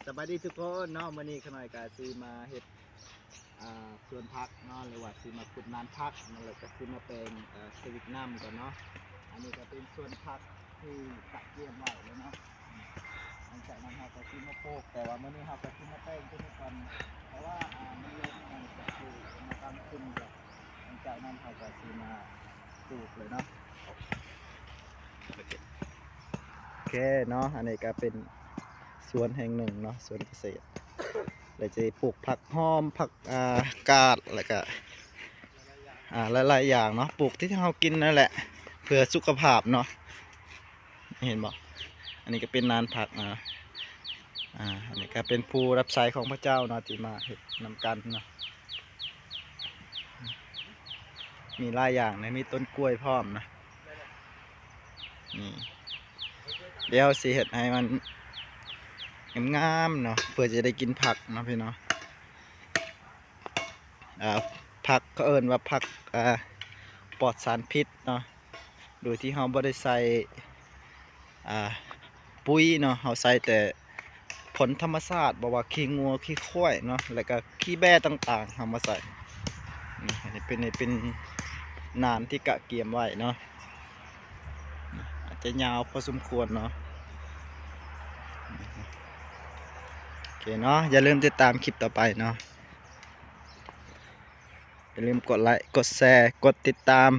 ສະບາຍດີທຸກຄົນເນາະ, ມື້ນີ້ຂ້ານ້ອຍກະຊິມາເຮັດ ອ່າ ສວນຜັກເນາະ ຫຼືວ່າຊິມາຂຸດນານຜັກເນາະ ແລ້ວກະຊິມາແປງ ເອີ ເຊວິກນ້ຳກ່ອນເນາະ. ອັນນີ້ກະເປັນສວນຜັກທີ່ກະກຽມໄວ້ແລ້ວເນາະ. ຫຼັງຈາກນັ້ນເຮົາກະຊິມາປູກ, ແຕ່ວ່າມື້ນີ້ເຮົາກະຊິມາແປງຕົວນີ້ກ່ອນ ເພາະວ່າ ອ່າ ມັນເລີ່ມທີ່ຈະປູກມາກາງຄືນແລ້ວ. ຫຼັງຈາກນັ້ນເຮົາກະຊິມາປູກເລີຍເນາະ. ໂອເຄເນາະ, ອັນນີ້ກະເປັນສວນແຫ່ງໜຶ່ງເນາະ, ສວນກະເສດ ແລ້ວຈະປູກຜັກຫອມ ຜັກ ອ່າ ກາດ ແລ້ວກະ ອ່າ ຫຼາຍໆຢ່າງເນາະ, ປູກທີ່ເຮົາກິນນັ້ນແຫຼະ ເພື່ອສຸຂະພາບເນາະ. ເຫັນບໍ່? ອັນນີ້ກະເປັນນານຜັກນະ. ອ່າ ອັນນີ້ກະເປັນຜູ້ຮັບໃຊ້ຂອງພະເຈົ້າເນາະ ທີ່ມາເຮັດນຳກັນເນາະ. ມີຫຼາຍຢ່າງນະ, ມີຕົ້ນກ້ວຍພ້ອມນະ. ນີ້ ດຽວຊິເຮັດໃຫ້ມັນງາມໆເນາະ ເພື່ອຈະໄດ້ກິນຜັກເນາະພີ່ນ້ອງ. ອ່າ ຜັກ ເຂົາເອີ້ນວ່າຜັກ ອ່າ ປອດສານພິດເນາະ, ໂດຍທີ່ເຮົາບໍ່ໄດ້ໃສ່ ອ່າ ປຸ໋ຍເນາະ, ເຮົາໃສ່ແຕ່ຜົນທຳມະຊາດ ບໍ່ວ່າຂີ້ງົວ ຂີ້ຄວາຍເນາະ ແລ້ວກະຂີ້ແບ້ຕ່າງໆ ເຮົາມາໃສ່. ນີ້ ອັນນີ້ເປັນ ເປັນນານທີ່ກະກຽມໄວ້ເນາະ, ອາດຈະຍາວພໍສົມຄວນເນາະ. ໂອເຄເນາະ, ຢ່າລືມຕິດຕາມຄລິບຕໍ່ໄປເນາະ. ຢ່າລືມກົດໄລ ກົດແຊ ກົດຕິດຕາມ